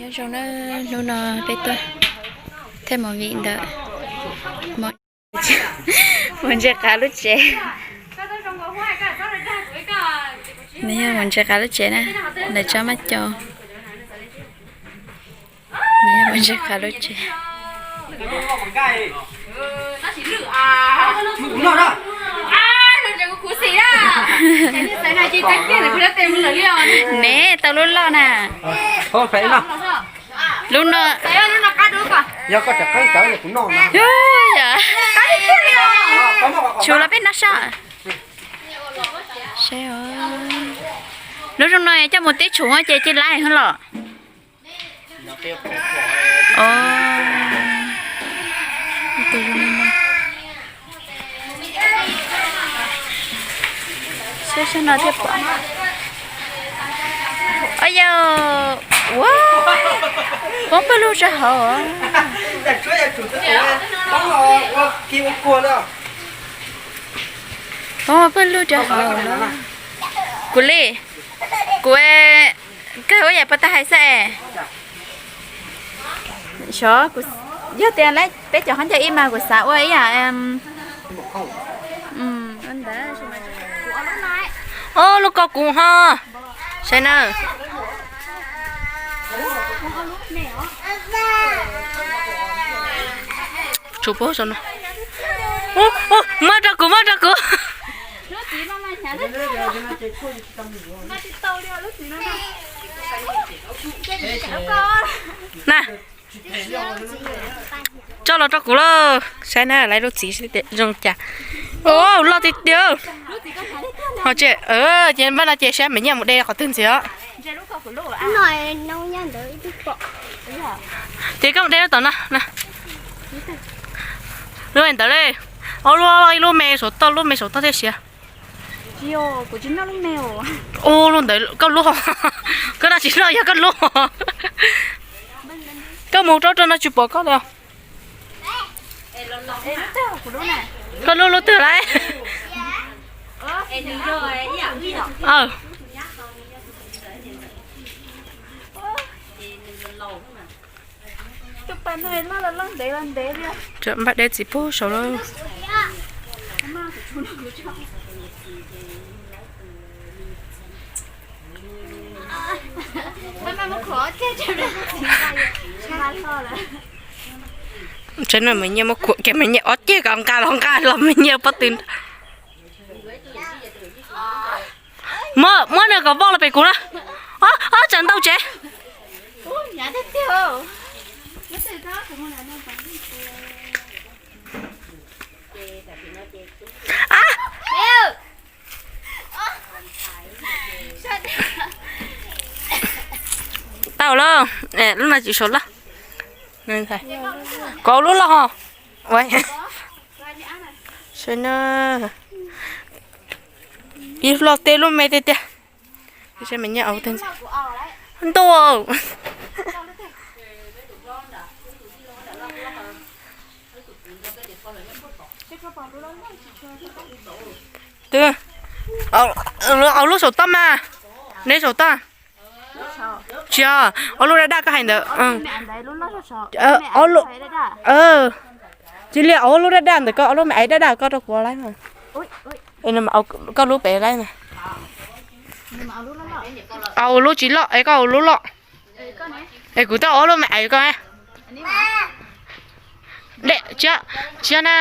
Zoo na, hnub no peb tuaj thaij movie ntawm mus ntsia qav lub tsev. Nws yog mus ntsia qav lub tsev na, lawv tsob mab cau. Nws yog mus ntsia qav lub tsev. Ne tau lub loj na. Lub no. Yog, yog. Tsuas los peb noj sab. Lub zoo no coj mus teb tshum ces cia lab hwv los. Sab no thiaj pom. Yog, ua, poob pawg lug rau hauv. Poob pawg lug rau hauv. Kuv li, kuv kawg ua yam puas tag hais xwb es. Xyov, yog tias peb cov khaub ncaws ib mas kuv xav ua ib yam. Ua lub ko kuv ho. Saib na. Tsum puag saum no. Muab rau kuv, muab rau kuv. Na, tso los rau kuv lauj. Saib na, lawv lub txiv zoo cas. Loj tiag tiag. Ho tseem, ces npaj no ces saib Maiv Nyiaj mus de qhov twg ntxiv os. Ces koj mus de lub tom no. Lub ntawd li. Ob lub, ib lub me saum toj, lub me saum toj thiaj siav. Ua lub ntawd koj lub, koj no tsis loj yog koj lub. Koj mus rau rau no tsis pom koj li. Koj lub lub twg lauj? Npaj dej txiv puag saud lauj. Tsev no Maiv Nyiaj muab khuam kiag, Maiv Nyiaj ob ceg kom nqa los nqa los Maiv Nyiaj pob tw. Muab, muab nws kom voj los pem kuv na. Ob, ob tsam ntau tsev. Tau lawm, lub no tsis saum loj. Koj lub loj ho. Saib na. Ib loj tej lub me tiag tiag. Ntuj. Twb, ob lub saum toj mas. Neb saum toj. Tsis yog, ob lub daj daj koj hais ntawd. Cia li ob lub daj daj ntawd, koj ob lub me aiv daj daj koj rau kuv laib mas. Koj lub pem laib mas. Au lub tsis loj es koj au lub loj. Es kuv tau ob lub me aiv koj. Tsis yog na,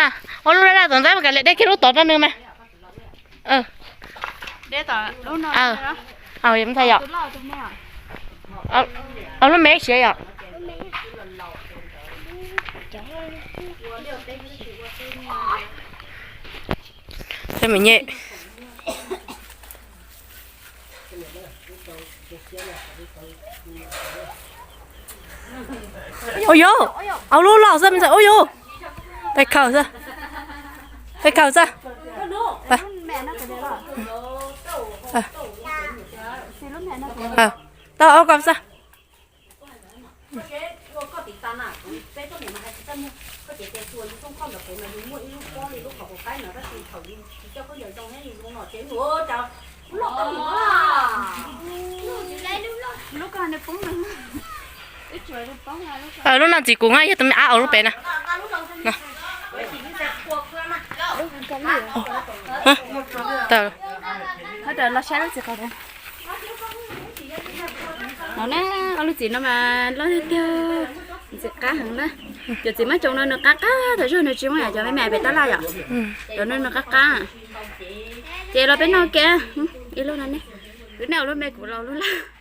ob lub daj daj tom ntej mas kav liam de kiag lub tod rau nws mas. Au lub me siav yom. Ua yog, au lub loj xwb, ua yog. Pais khaws xwb. Pais khaws xwb. Tau, au koj xwb. Lub no ntxim kuv na, yog tus me ab ua lub pem na. No na, ob lub txiv no mas loj tiag tiag, ntxim qab heev na. Cov txiv mab coom no nws qab qab tas zog, nws tsis muaj yam cov me me pem tab laj yom. Cov no nws qab qab. Ces los peb noj kiag ib lub no ne. Kuv noj ua lub me, kuv los lub laj.